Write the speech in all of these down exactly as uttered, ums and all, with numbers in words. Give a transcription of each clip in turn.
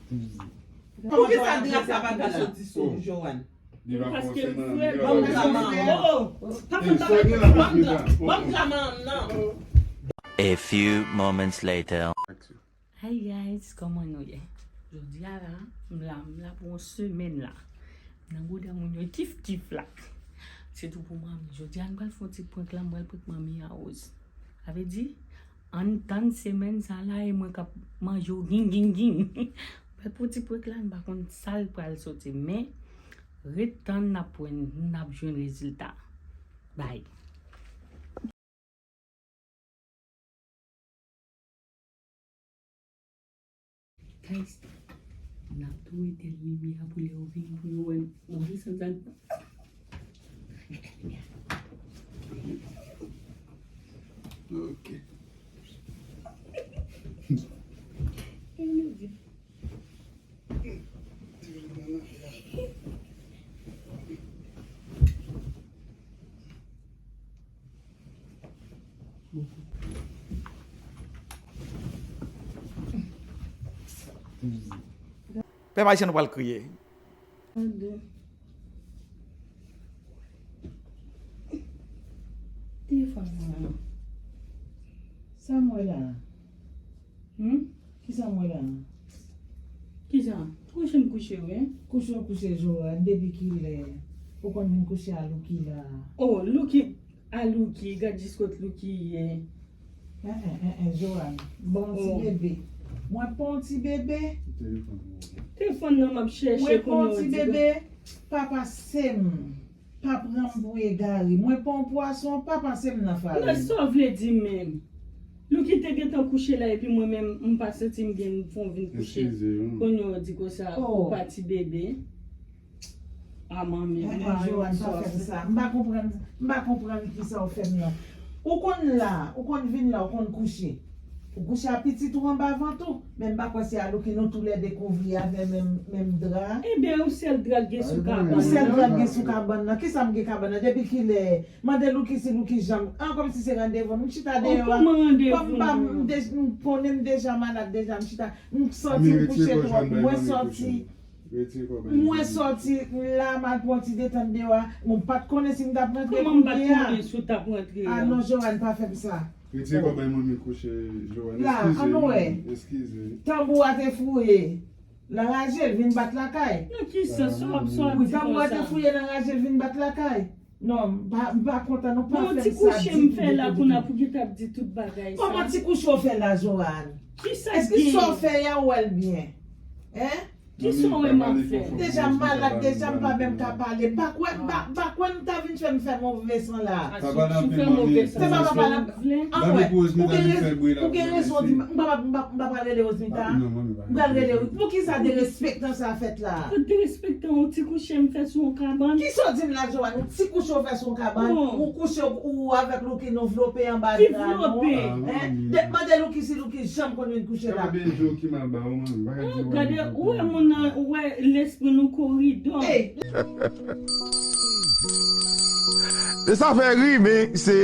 Poukisa dra sa pa ka soti sou ou, Joanne? Li pa fòseman, li pa fòseman. Oh, pa fè travay pou mwen. Ban m dra, ban m dra, ban m dra manman m nan. A few moments later. Hi guys, kòman nou ye? Jodi a la, m la, m la pou yon semèn la. M nan gouda moun yo kif kif la. Sitou pou manmi. Jodi a, nou pral fè yon ti prank la, m pral prank manmi a Rose. Sa vle di, ann tann semèn sa la e mwen k ap manje w gin, gin, gin. Mwen pou ti prank la, m pa konn sa l pral soti, men ret tann, n ap wè, n ap jwenn rezilta. Bye. Guys, n ap tou etèn limyè a pou lè yo vini pou yo wè n. Ou wi, sa, sa. Ok. Pèp ayisyen, nou pral kriye. Telefòn mwen an. Sa m wè la? Hmm? Kisa m wè la? Kisa? Kouche m kouche, wi. Kouche w kouche, Joanne, depi kilè? Ou konn vin kouche a Louky la? Oh, Louky, a Louky, gad jis kot Louky ye. En, en, en, en, Joanne, ban yon ti bebe. Mwen pa yon ti bebe. Telefòn nan m ap chèche. Mwen pa yon ti bebe. Papa se m. Pa pran m pou egare. Mwen pa yon pwason, pa panse m nan farin. Nan sa w vle di menm? Louky te gentan kouche la, epi mwen menm, m pa santi m gen fon vin kouche. Kounye a w di konsa, ou pa ti bebe. A manmi, Joanne, pa fè m sa. M pa konprann, m pa konprann kisa w fè m nan. Ou konn la, ou konn vin la, ou konn kouche. Ou kouche a pitit ou anba vant ou. Men m pa kwè se a Louky nou toulède kouvri avè menm, menm dra. Ebyen, yon sèl dra k gen sou kabann nan. Yon sèl dra k gen sou kabann nan. Kisa m gen kabann nan? Depi kilè? Mande Louky si Louky janm. An, kòmsi se randevou. M chita deyò a. Kòm m pa, m de-, m konnen m deja malad deja. M chita. M santi m kouche twòp. Mwen sòti. Mwen sòti la, m al pran ti detant deyò a. Mwen pa t konnen si m t ap rantre kounye a. Kòman m pa t konnen si w t ap rantre a? A non, Joanne, pa fè m sa. Retire kò bay manmi kouche, Joanne. La, ann wè. Eskize. Tanbou a te fouye nan raje, l vin bat lakay. Nan ki sans w ap sòti konsa? Wi, tanbou a te fouye nan raje, l vin bat lakay. Non, m pa, m pa kontan, non, pa fè m sa ditou, ditou, ditou. Bon, ti kouche m fè la, kounye a pou ki t ap di tout bagay sa. Kòman ti kouche w fè la, Joanne? Kisa ki gen? Èske sa w fè a, ou wè l byen? Hein? Kisa w wè m ap fè? Deja m malad, deja m pa menm ka pale. M pa kwè, m pa, m pa kwè nou ta vin fè m fè move san la. A, si w fè move san, se pa pale anpil. Ann wè, ou gen rez-, ou gen rezon di m, m pa, m pa, m pa pral rele Rosemita. M pral rele, wi. Poukisa derespektan sa fèt la? Kot derespektan? Yon ti kouche m fè sou yon kabann. Kisa w di m la, Joanne? Yon ti kouche w fè sou yon kabann? Ou kouche, ou avèk Louky, nou vlope anba dra nou. Hein? Mande Louky si Louky janm konn vin kouche la. Gade, ou wè moun nan, ou wè lespri nou koridò. E sa fè ri, men se,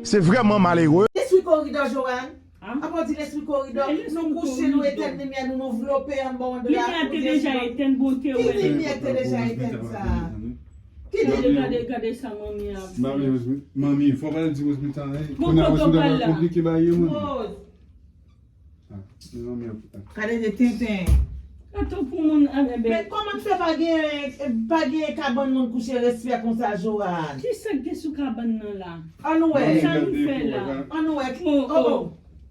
se vrèman malere. Lespri koridò, Joanne. Apa w di lespri koridò? Nou kouche, nou etèn limyè nou, nou vlope anba yon dra. Limyè te deja etèn, bon, te wè. Ki limyè te deja etèn sa? Ki limyè? Gade, gade, gade sa manmi ap di. Manmi, fò pa di Rosemita anyen. Kounye a Rosemita pral konplike bagay yo, manmi. Rose. Gade de tenten. Atò pou moun, a, enben. Men kòman n fè pa gen, pa gen kabann moun kouche respè konsa, Joanne? Kisa k gen sou kabann nan la? Ann wè. Sa nou fè la? Ann wè. Oh, oh.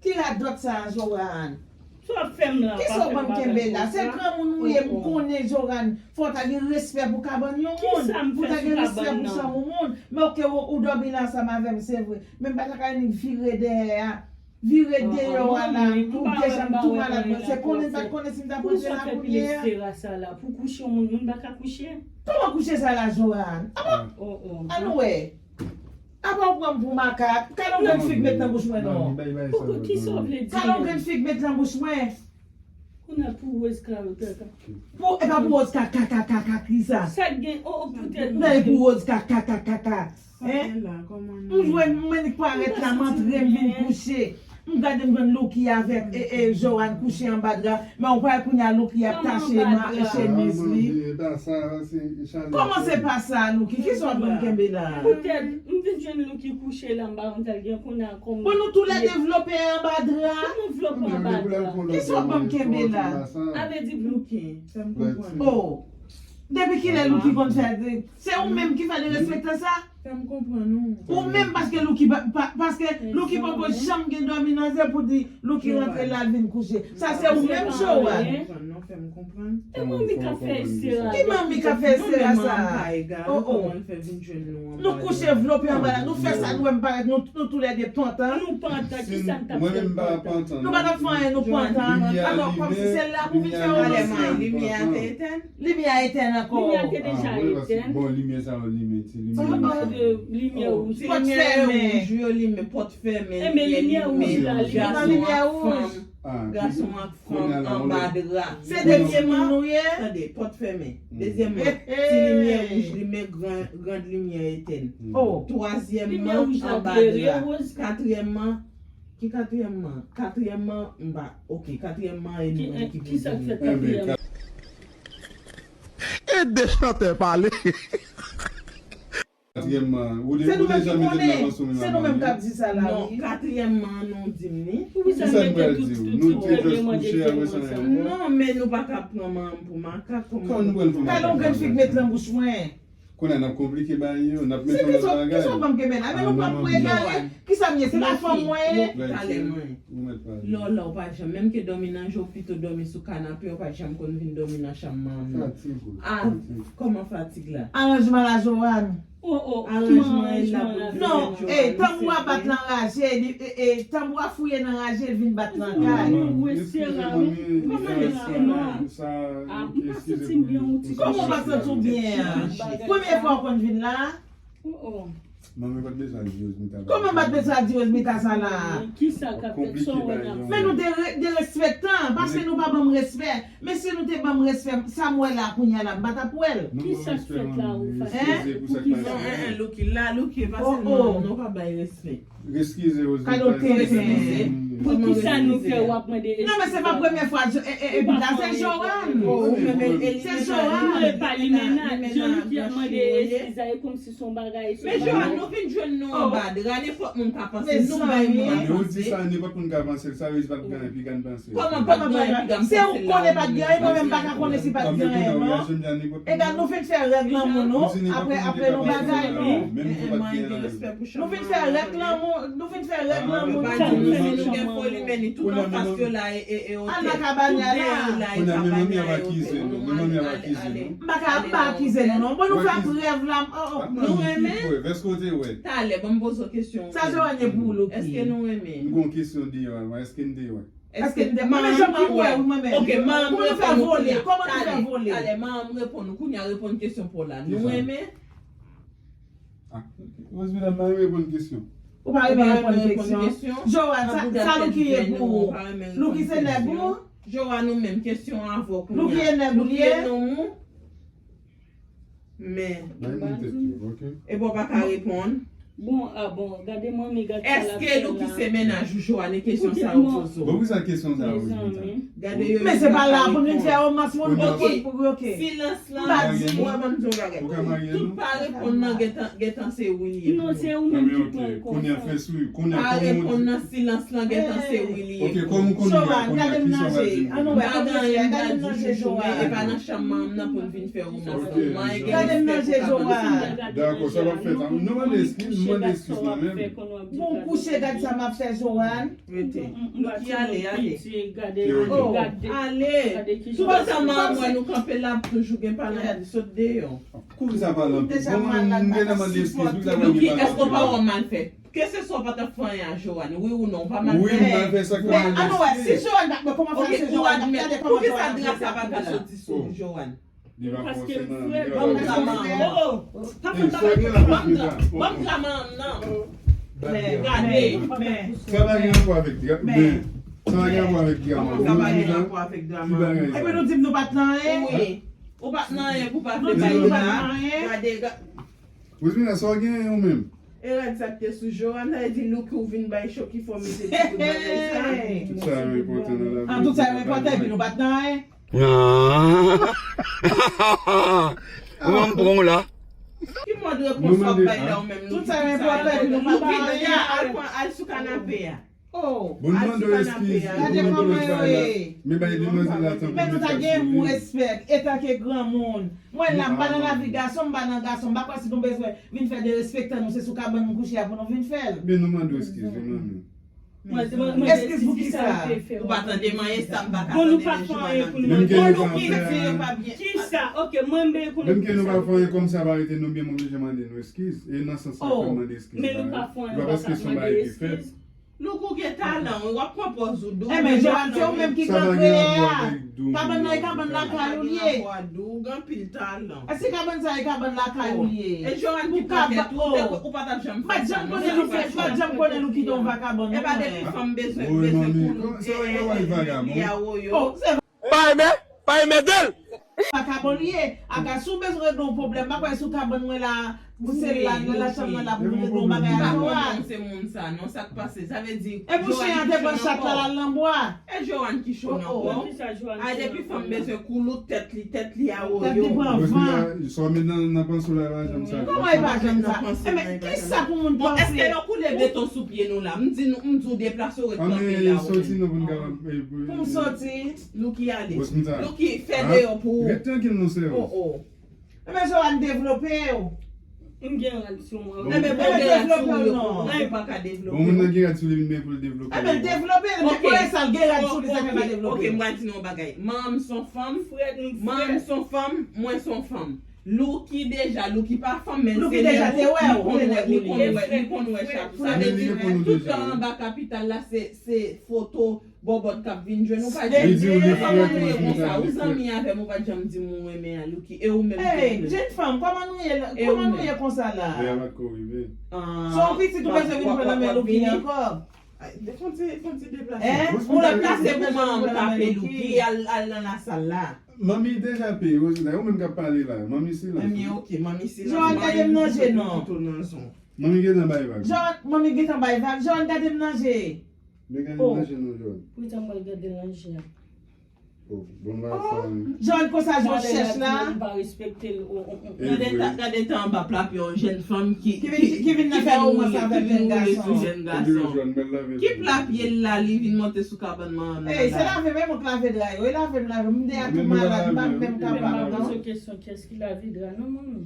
Ki radòt sa, Joanne? Sa w ap fè m la? Kisa w ban m kenbe la? Se granmoun ou ye, m konnen, Joanne. Fò w ta gen respè pou kabann yon moun. Pou w ta gen respè pou chanm yon moun. Men oke, ou, ou dòmi la ansanm avè m, se vre. Men m pa ta ka vin vire dèyè a. Vire deyò a la, pou deja m tou malad mwen. Se konnen m pa t konnen si m t ap rantre la kounye a. Pou kouche yon moun, moun pa ka kouche. Kòman kouche sa la, Joanne? Apa? Ann wè. Apa w pran m pou makak? Gade yon grenn fig met nan bouch mwen non. Kisa w vle di? Gade yon grenn fig met nan bouch mwen. Kounye a pou Rose ka, ka, ka. Pou, e pa pou Rose ka, ka, ka, ka, ka, kisa? Sa k gen, o, o, poutèt. Nan, e pou Rose ka, ka, ka, ka, ka. Hein? M jwenn mwen ki parèt la, m antre, m vin kouche. M gade m jwenn Louky avèk e, e, Joanne kouche anba dra, men ou pa wè kounye a Louky ap tache ma- e chemiz li. Kòman se pa sa, Louky? Kisa w ap ban m kenbe la? Poutèt, m vin jwenn Louky kouche la, m pa konn sa l gen kounye a kòm. Bon, nou toulède vlope anba dra. Kòman vlope anba dra? Kisa w ap ban m kenbe la? Sa vle di Louky. Fè m konprann. Oh. Depi kilè Louky konn fè de- Se ou menm ki fè derespektan sa? Fè m konprann ou. Ou menm paske Louky pa, pa, paske Louky poko janm gen dòmi nan zye pou di Louky rantre la vin kouche. Sa se ou menm Joanne. Non, fè m konprann. E manmi ka fè Estera. Ki manmi ka fè Estera sa? Oh, oh. Nou kouche vlope anba la. Nou fè sa nou wè m parèt nou, nou toulède pantan. Nou pantan, ki sa n t ap fè pantan? Nou pa t ap fè anyen, nou pantan. Alò, kòmsi se la pou vin fè romans. Limyè a te etèn? Limyè a etèn ankò. Limyè a te deja etèn. Bon, limyè sa yo limen, ti limyè. Limyè wouj. Pòt fèmen. Limyè wouj yo limen, pòt fèmen. Enben, limyè wouj la limen. Gason ak fanm. Gason ak fanm anba dra. Se de timoun nou ye. Tande, pòt fèmen. Dezyèmman, ti limyè wouj limen, gran, gran limyè etèn. Twazyèmman, anba dra. Katriyèmman, ki katriyèmman? Katriyèmman, m pa, ok, katriyèmman, e nou menm ki pou di. Ede chantè pale. Katriyèmman, ou de- Se nou menm ki konnen. Se nou menm k ap di sa la, wi. Non, katriyèmman, nou di m li. Kisa m pral di w? Nou te just kouche apre sa. Non, men nou pa ka pran manman m pou makak. Kòman nou pral pran makak? Talè yon grenn fig met nan bouch mwen. Kounye a n ap konplike bagay yo, n ap mete yon lòt bagay. Kisa w ban m kenbe la? Men nou pran pou egare. Kisa m ye? Se pa fanm mwen ye? Talè mwen. Lè w la, w pa janm, menm ke dòmi nan je w, pito dòmi sou kanape, w pa janm konn vin dòmi nan chanm manman m. Fatig, wi. Ah, kòman fatig la? Aranjman la, Joanne. Oh, oh, aranjman la. Non, eh, tanbou a bat lan raje, li, eh, eh, tanbou a fouye nan raje, li vin bat lan kay. Kòman Estera, wi? Kòman Estera? Ah, m pa santi m byen yon ti. Kòman w pa santi w byen an? Premye fwa w konn vin la? Oh, oh. Manmi pa t bezwen di Rosemita. Kòman pa t bezwen di Rosemita sa la? Kisa k ap fèt? Sa w wè n ap fè? Men nou de- derespektan, paske nou pa ban m respè. Men si nou te ban m respè, sa m wè la kounye a la, m pa t ap wè l. Kisa k fèt la, ou fache? Poukisa? Non, en, en, Louky, la, Louky, e pa sèlman nou pa bay respè. Eskize, Rosemita. Kado tenten. Poukisa nou fè w ap mande eskiz? Non, men se pa premye fwa, e, e, epi la, se Joanne. Se Joanne. Non, e pa li menm nan, jan Louky ap mande eskiz la, e kòmsi se yon bagay, se yon bagay. Men Joanne, nou vin jwenn nou anba dra, nenpòt moun ka panse, nou bay moun panse. Ou di sa, nenpòt moun ka panse, sa vle di pa t gen anyen piga n panse. Kòman pa t gen anyen piga m panse la? Se ou k konnen pa t gen anyen, mwen menm m pa ka konnen si pa t gen anyen, non. Egal, nou vin fè règ lanmou nou, apre, apre nou bagay nou. Nou vin fè règ lanmou, nou vin fè règ lanmou nou. Nou gen foli, men ni tout anfas yo la e, e, e otè. Al nan kabanya la. Kounye a, men manmi ap akize nou, men manmi ap akize nou. M pa ka, m pa akize nou, non. Bon, nou fè prèv la. Oh, oh. Nou renmen? Èske w te wè? Talè, ban m poze w kesyon. Sa Joanne ye pou ou, Louky? Èske nou renmen? M gon kesyon deyò a, èske n te wè? Èske n te, mwen menm jan m ap wè, mwen menm. Ok, manman m reponn nou kounye a. Talè, talè, manman m reponn nou kounye a, reponn kesyon pa w la. Nou renmen? Ah, Rosemita, m pa renmen reponn kesyon. Ou pa renmen reponn kesyon? Joanne, sa, sa Louky ye pou ou? Louky se nèg ou? Joanne, ou menm, kesyon avè w kounye a. Louky ye nèg ou li ye? Men. Bay moun tèt yo, ok? Epi w pa ka reponn. Bon, ah bon, gade manmi, gad sa l ap fè la. Èske Louky se mennaj ou, Joanne? Kesyon sa yo poze w. Bon, poukisa kesyon sa yo poze? Gade yo. Men se pa la pou nou vin fè romans moun, ok. Silans lan, di m, wè, ban m di w yon bagay. Tout pa reponn nan gentan, gentan se wi li ye pou nou. Non, se ou menm ki pran l konsa. Pa reponn nan silans lan, gentan se wi li ye pou nou. Joanne, gade m nan je. An nou wè, pa gen anyen m ka di w chouchou, men e pa nan chanm manman m nan pou n vin fè romans lan. Manyen gen respè pou ka panse. Dakò, sa p ap fèt. Nou mande eskiz, nou mande eskiz mwen menm. Bon, kouche, gad sa m ap fè, Joanne. Rete. Louky, ale, ale. Oh, ale. Tout tan manman m wè nou kanpe la, ap toujou gen pale, di sot deyò. Kouri sa pale anpil. Bon, m gentan mande eskiz, wi, sa pale. Louky, èske w pa wè w mal fè? Keseswa w pa t ap fè anyen a Joanne, wi ou non, w pa mal fè. Wi, m mal fè, sa k fè. Men, an nou wè, si Joanne pa t mwen, kòman fè se Joanne? Gade kòman Joanne ap fè. Poukisa dra sa pa ka soti sou ou, Joanne? Li pa fòseman, li pa fòseman. Ban m dra manman. Oh, oh. Pa fè bagay. Ban m dra manman m nan. Gade. Sa pa gen rapò avèk dra, men. Sa pa gen rapò avèk dra manman. Sa pa gen rapò avèk dra manman. Epi nou di m nou pa t nan anyen? Wi. Ou pa t nan anyen pou pa fè bagay la. Gade, gade. Rosemita, sa w gen ou menm? E rad sa k te sou Joanne, sa vle di Lucky ou vin bay cho ki fè w mete ti kout bagay sa. Tout sa yo enpòtan nan lavi. An tout sa yo enpòtan epi nou pa t nan anyen. Ou ban m pran w la. Ki mòd repons w ap bay la ou menm? Tout sa yo enpòtan epi nou pa t nan anyen. Al pran al sou kanape a. Oh, bon, nou mande w eskiz, nou mande w eskiz. Men bay demwazèl la tankou. Men nou ta gen pou respè, etanke granmoun. Mwen la, m pa nan lavi gason, m pa nan gason, m pa kwè si nou bezwen vin fè derespektan nou, se sou kabann nou kouche a pou nou vin fè l. Men nou mande w eskiz, wi, manmi. Eskiz pou kisa? Ou pa tande manyen sa, m pa ka tande deja. Bon, nou pa fè anyen pou nou. Menm ke nou pa fè anyen. Kisa? Ok, mwen m bezwen konnen. Menm ke nou pa fè anyen, kòm sa pa rete nou byen, m oblije mande nou eskiz. E nan sans sa ke m mande eskiz la. Men nou pa fè anyen, nou pa ka mande eskiz. Louko gen talan wi, w ap pran pòz ou dou. Enben Joanne, se ou menm ki gran kreyè a. Kabann nan e kabann lakay ou li ye. Ou gen anpil talan. Èske kabann sa e kabann lakay ou li ye? E Joanne ki pran tèt ou, ou pa t ap janm fè sa non. M pa t janm konnen Louko, m pa t janm konnen Louko te yon vagabon non. E pa depi fanm bezwen bezwen koulou li a woyo. Pa renmen, pa renmen de l. Vagabon li ye. Aga si w bezwen regle yon pwoblèm, m pa kwè si w ka ban mwen la, pou se la, nan lachanm nan la pou nou regle yon bagay a Joanne. Se moun sa, non, sa k pase? Sa vle di, e pou chen an te pran chat la, l al nan bwa. E Joanne ki cho nan kò. A depi fanm bezwen koulout tèt li, tèt li a woyo. Tèt li pran van. Sa w met nan panse w la, e pa janm sa. Kòman e pa janm sa? Enben, kisa pou moun panse? Bon, èske yo koule beton sou pye nou la? M di nou, m di w deplase w ret kanpe la ou menm. Pou m soti. Louki ale. Louki fè deyò pou ou. Ret trankil non sè. Oh oh. Enben Joanne devlope w. M gen rad sou mwen. Enben bon gen rad sou ou yo pou ou pa ka devlope. Bon moun nan gen rad sou li men pou l devlope. Enben devlope l men konnen sa l gen rad sou li sa fè pa devlope. Ok m pral di nou yon bagay. Manman m son fanm. Manman m son fanm. Mwen son fanm. Louki deja, Louki pa fanm men se lè li konn wè, li konn wè, li konn wè chak sa vle di tout tan anba kapital la se se foto bòbòt k ap vin jwenn ou pa janm di m ou renmen sa ou zanmi avè m ou pa janm di m ou renmen a Louki e ou menm tou vre. Jenn fanm kòman nou ye kòman nou ye konsa la? Se yon pitit ou bezwen vin pran nan men Louki ankò. Ou la plase pou manman m tape Louki al al nan lasal la. Manmi deja peye Roselay ou menm k ap pale la manmi silans. Manmi ok manmi silans. Joanne gade m nan je non. Manmi gentan bay vag. Joanne manmi gentan bay vag Joanne gade m nan je. Men gade m nan je non Joanne. Pou sa m pral gade nan je a. Joanne konsa je w chèch la. Gade tan gade tan anba plapye yon jèn fanm ki ki vin nan fè romans avèk jèn gason. Ki plapye l la li vin monte sou kabann manman m nan la. Ey se lave menm ou k lave dra yo e lave m lave m m deyè tou malad m pa menm kapab non. Poze kesyon kiyès ki lave dra non manmi.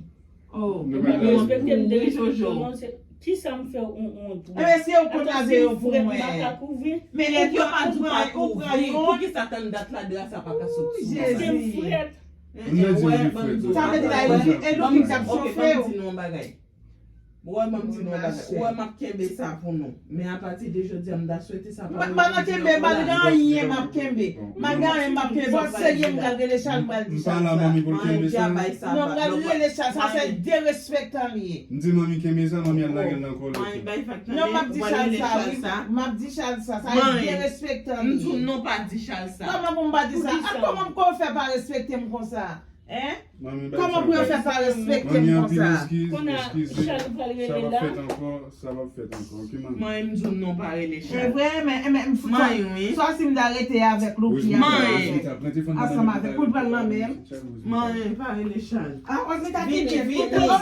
Oh, mwen respekte m de respekte w non se kisa m fè w ou ou ou. Enben si yo konn lave yo pou mwen. M pa ka kouvri. Men nèg yo pa di w pa kouvri. Poukisa tann dat la dra sa pa ka soti sou mwen? Paske m frèt. Sa vle di la e Louki k ap chofe w. Ou wè ban m di nou yon bagay. Ou wè m ap kenbe sa pou nou. Men apati de jodi a m ta swete sa pa rive. M pa nan kenbe, m pa t gen anyen m ap kenbe. M pa t gen anyen m ap kenbe. Bon serye m pral rele Chal m pral di Chal sa. Manyen dya bay sa. Non m pral rele Chal sa se derespektan li ye. M di manmi kenbe sa, manmi al lage l nan kò l. Manyen bay vag tande. Non m ap di Chal sa wi. M ap di Chal sa. Sa e derespektan li ye. M di w non pa di Chal sa. Kòman pou m pa di sa? A kòman m ko fè pa respekte m konsa? Hein? Kòman pou yo fè pa respekte m konsa? Kounye a Chal ou pral rele la? Manyen m di w non pa rele Chal. E vre, men, men, men, manyen, swa si m ta rete avèk Louki ansanm avèk, ansanm avèk, pou l pral nan men m. Manyen, pa rele Chal. Ah, Osmita, kite, kite, pa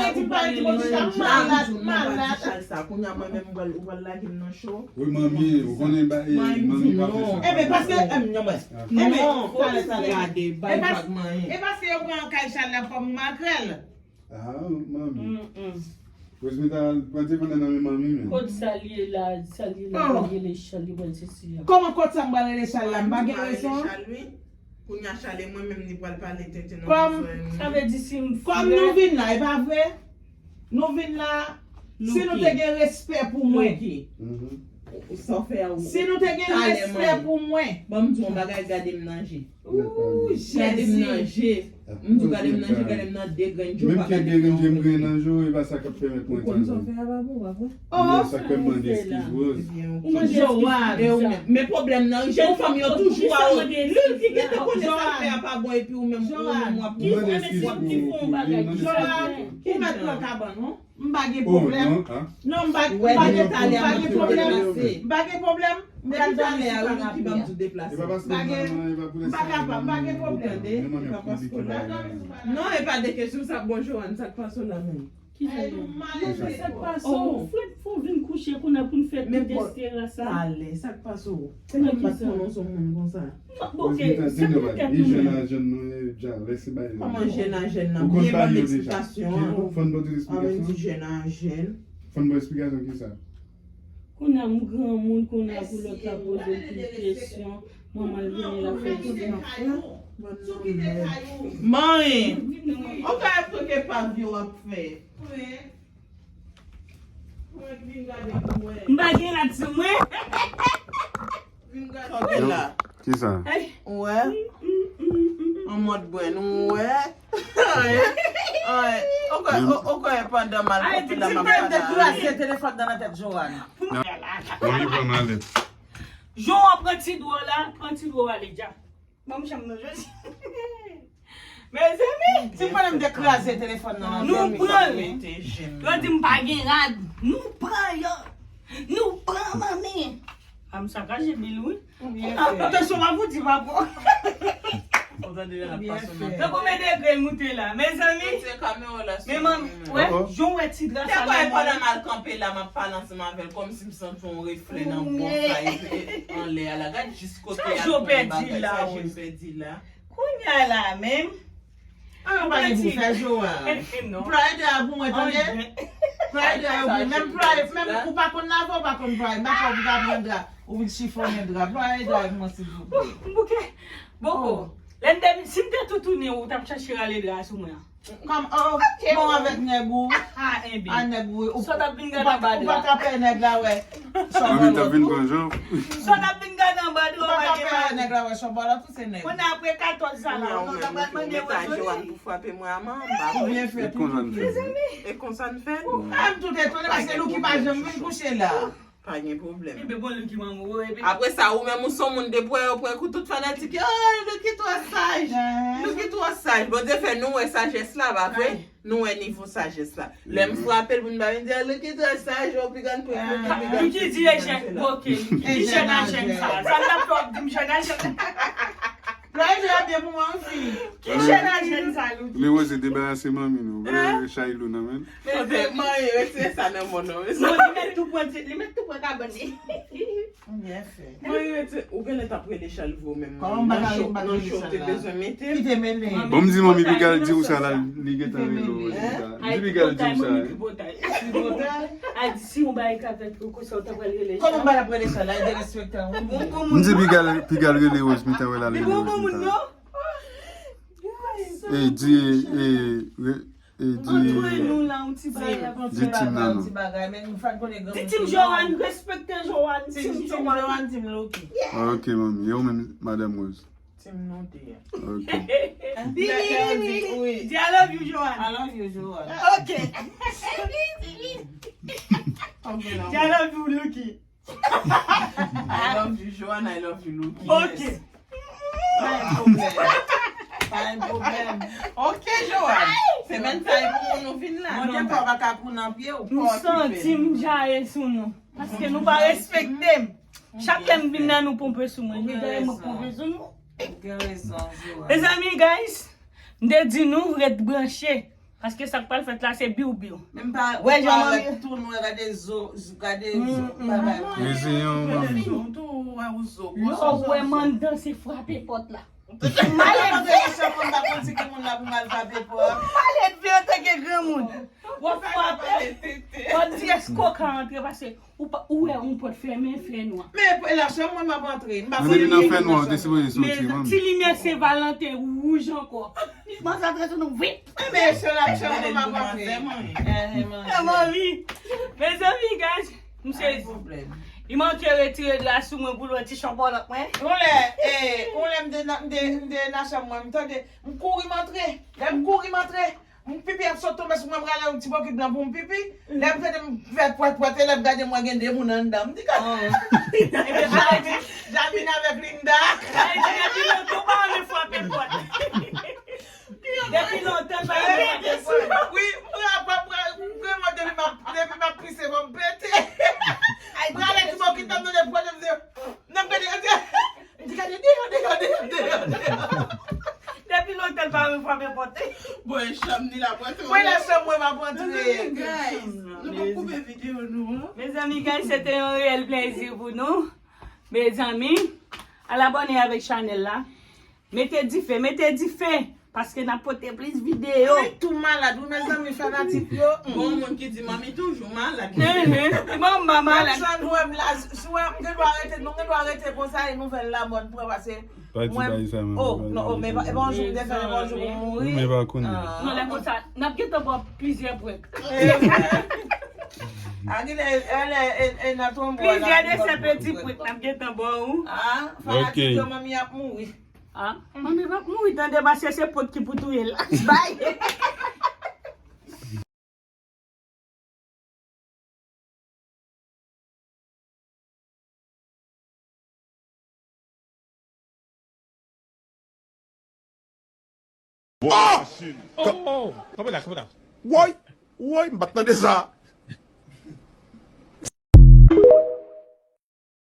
rete, pa rete, bon, chita, m malad, m malad. Chal sa, kounye a mwen menm, ou pral lage m nan cho. Wi, manmi, ou konnen ba, e, manmi pa fè sa. Enben, paske, enben, non, mwen. Enben, talè, talè. Gade, bay vag manyen. E paske yo pran kay Chal la kòm makrèl. Ah, manmi. Rosemita, pran ti pandan nan men manmi, men. Kòd sa li ye la, sa li ye la, li rele Chal, li pran sesi a. Kòman kòd sa m pral rele Chal la, m pa gen rezon? Kounye a Chal e mwen menm li pral pale tenten nan bezwen nou. Sa vle di si m frèt. Kòm nou vin la, e pa vre? Nou vin la, si nou te gen respè pou mwen. Sa w fè a ou. Si nou te gen respè pou mwen. Ban m di w yon bagay, gade m nan je. Gade m nan je. M di w gade m nan je, gade m nan de grenn je, ou pa gade m nan je. Menm ke de grenn je m gen nan je w, e pa sa k ap pèmèt mwen tande. Ou konn sa w fè a, pa bon, pa bon? Men sa k fè m mande eskiz, Rose. Joab, e ou menm. Men pwoblèm nan, jèn fanm yo toujou a, lil ki gentan konnen sa l fè a pa bon, epi ou menm, ou menm w ap, w ap, w ap, Joab, ou mèt pran kabann, non? M pa gen pwoblèm. Non, m pa, m pa gen, m pa gen pwoblèm. M pa gen pwoblèm. Depi talè a, wi, ki ban m tou deplase. M pa gen, m pa kapab, m pa gen pwoblèm. Non, e pa de kesyon sa. Bon, Joanne, sa k pase w la menm? Ki sa? Sa k pase w? Fò w vin kouche kounye a pou n fè tout estera sa. Talè, sa k pase w? Ou pa t konnen w se yon moun konsa. Bon, ok, sa k nan tèt ou menm? Kòman jèn a jèn nan? Byen ban m eksplikasyon an. Fò n ba w tout esplikasyon. An menm di jèn a jèn. Fò n ba w esplikasyon ki sa? Kounye a m granmoun, kounye a pou lòt la poze m tout kesyon, manman l vini la fè tout sa. Manyen, ou ka esplike pa vye w ap fè. M pa gen rad sou mwen. Vin gade la. Kisa? Ou wè? An mòd bwè, nou wè? Ay, ay. Ou kwè, ou, ou kwè pandan m al konpil la m ap pale? Kraze telefòn nan nan tèt Joanne. Mwen li pran m ale. Joanne pran ti dlo la, pran ti dlo ale dja. Ban m chanm nan jodi. Mezanmi! Si m konnen m te kraze telefòn nan, nou pran l. Yo di m pa gen rad. Nou pran yo. Nou pran manmi. A m sakaje bil wi. Atansyon, m ap di papa. Ou tande l ap pase nan. Nan konbyen degre l moute la? Mezanmi. Men manmi, wè, jan w wè ti dra sa nan men. Pandan m al kanpe la, m ap pale ansanm avè l, kòmsi m santi yon reflè nan bò sa, epi anlè a la. Gad jis kote y ap pran bagay, sa je m pèdi la. Kounye a la menm. Ah, pa gen pou fè, Joa. Pride a pou mwen, tande? Pride a pou mwen. Menm pride, menm ou pa konn lave, ou pa konn pride. M pa kwè ou ta pran dra, ou vin chifonnen dra. Pride a pou mwen, silvouplè. Bouke. Boko. Lè m te, si m te toutouni w, ou t ap chache rale dra sou mwen an. Kòm, oh, bon, avèk nèg ou. Ah, enben. A nèg ou, ou, ou pa ka pè nèg la, wè. Mami t ap vin pran jan. Sa w t ap vin gade anba dra w, pa gen bagay. Nèg la wè chòbòlòt ou se nèg. Kounye a apre katòz sa la, ou ta pral mande wòz. Joanne pou frape mwen a manman. Ou byen fè. E konsa n fè. E konsa n fè. M tout etone paske Louky pa janm vin kouche la. Pa gen pwoblèm. Enben bon Louky manman ou, enben. Apre sa ou menm ou se yon moun depi w wè yo pran kou tout fanatik yo, oh, Louky twò saj. Louky twò saj. Bondye fè nou wè sajès la, pa vre? Nou wè nivo sajès la. Lè m frape l pou n pa vin di, ah, Louky twò saj, ou pi grann pou Louky pi grann. Louky di e jèn, ok, Louky jèn a jèn sa. Sa l t ap fè w ap di m jèn a jèn. Lè jèn a byen pou mwen osi. Ki jèn a jèn sa, Louky? Lewose debarase manmi nou. Vre chay lou nan men l. Mwen retire sa nan men w non. Non, li mèt tou pran, li mèt tou pran kabann li. Byen fè. Mwen rete, ou genlè t ap rele Chalvo menm. Kòman m pa ka rele, m pa ka rele Chalvo? Kite mele. Bon, m di manmi Pigal di ou sa la, li gentan rele w. Di Pigal di ou sa. Tripotay. Ay, di si yon bagay ka fèt pou konsa, ou ta pral rele Chalvo. Kòman m pa t ap rele Chalvo? Ay, derespektan. M di Pigal, Pigal rele Rose, m ta wè l al rele Rose. Li bon moun non? E di, e, e, Di, antre nou la, yon ti bagay ap antre la, yon ti bagay, men nou fèk konnen granmoun. Di Tim Joanne, respekte Joanne, Tim Joanne, Tim Louky. Ok, manmi. E ou menm, Madanm Rose? Tim nou te a. Ok. Di, di, di, di, di, I love you, Joanne. I love you, Joanne. Ok. Di, I love you, Louky. I love you, Joanne. I love you, Louky. Ok. Pa gen pwoblèm. Pa gen pwoblèm. Ok, Joanne. Semèn sa e pou moun nou vin la. Mwen gen pa ka kou nan pye ou. Nou santi m jaye sou nou. Paske nou pa respekte m. Chak lè m vin la, nou ponpe sou mwen. Mezanmi, guys, m te di nou ret branche. Paske sa k pral fèt la se biw biw. Menm pa, wè jan manmi tou nwè, gade zo, gade zo bagay. Reziyen w manmi. Lè w wè m anndan se frape pòt la. Maledve. M pa konn si ki moun la pou m al frape pòt. Maledve antanke granmoun. W ap frape. W ap di èske w ka antre paske Ou pa, ou wè yon pòt fèmen, fè nwa. Men e la chanm mwen m ap antre. M pa konn li nan fè nwa, ou te sipoze soti, manmi. Ti limyè Sen Valanten wouj ankò. Li kòmanse antre sou nou vit. Men e la chanm mwen m ap antre. Eh, manmi. Mezanmi, guys, m sezi. Li manke retire dra sou mwen pou l wè ti chanpòlòt mwen. Yon lè, eh, yon lè m te nan, m te, m te nan chanm mwen, m tande, m kouri m antre. Lè m kouri m antre, m pipi ap sot tonbe sou mwen, m rale yon ti bokit blan pou m pipi. Lè m tande m fè pwèt pwèt, e lè m gade m wè gen de moun anndan. M di, "Gade." Epi Jamina, Jamina avèk Linda. Ay, di depi lontan pa renmen frape pòt. Depi lontan pa renmen frape pòt. Wi, mwen ap, ap, ap, depi m ap, depi m ap pise, fò m pete. Ay, m rale ti bokit blan m tande pwèt, m di, nan m gade, m di, gade deyò, deyò, deyò, deyò, deyò. Depi lontan l pa renmen frape pòt. Bon, e chanm ni la pwèt. Mwen la chanm mwen pa pwèt. Guys, nou pa koupe videyo nou an. Mezanmi, guys, se te yon reyèl plezi pou nou. Mezanmi, al abòne avèk chanèl la. Mete dife, mete dife. Paske n ap pote plis videyo. Manmi tou malad, wi, mezanmi, fanatik yo. Bon, moun ki di manmi toujou malad. Manman malad. Swa nou wè m la, si w wè m gen dwa rete, nou gen dwa rete konsa e nouvèl la mòd pran pase. Pa di bagay sa, manmi. Oh, non, oh, men pa, e pa yon jou m te fè, e pa yon jou pou m mouri. Ou men pa konnen. Non, lè konsa, n ap gentan ba w plizyè prank. A gen lè, e, e, e, e, nan tonbo a, plizyè desè peti prank n ap gentan ba w. Ah, fanatik yo, manmi ap mouri. Ah, manmi p ap mouri tande, paske se prank ki pou touye l. Bay. Bon, oh! Kanpe la, kanpe la. Woy! Woy, m pa t tande sa.